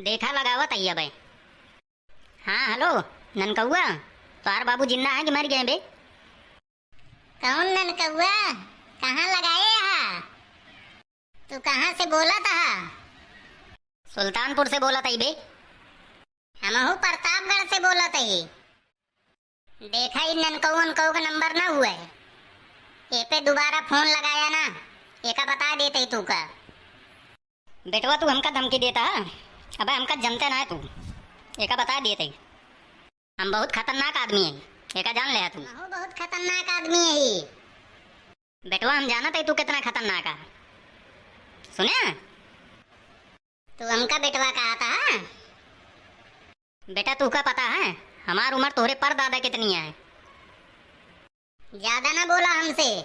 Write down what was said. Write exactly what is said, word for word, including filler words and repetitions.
देखा लगावत ही अबे। हाँ, हेलो, ननकउआ, तोहार बाबू जिंदा है कि मर गए बे? कौन ननकउआ? कहाँ लगाए हा? तू कहाँ से बोलत हा? सुल्तानपुर से बोलत ही बे। हमहू प्रतापगढ़ से बोलत ही। देखा, ई ननकऊ उनकऊ का नंबर ना हुआ है। ए पे दोबारा फोन लगाया ना, एका बता देते ही तू का। बेटवा, तू हमका धमकी देता है? अबे, हमका जनते ना है तू, एका बता देते ही। हम बहुत खतरनाक आदमी है, एका जान ले है तू। हमहू बहुत खतरनाक आदमी है ही। बेटवा, हम जानत है तू कितना खतरनाक है। सुने? तू हमका बेटवा कहा था, हाँ? बेटा, तू का पता है, हमार उम्र तोहरे परदादा कितनी है? ज्यादा ना बोला हमसे,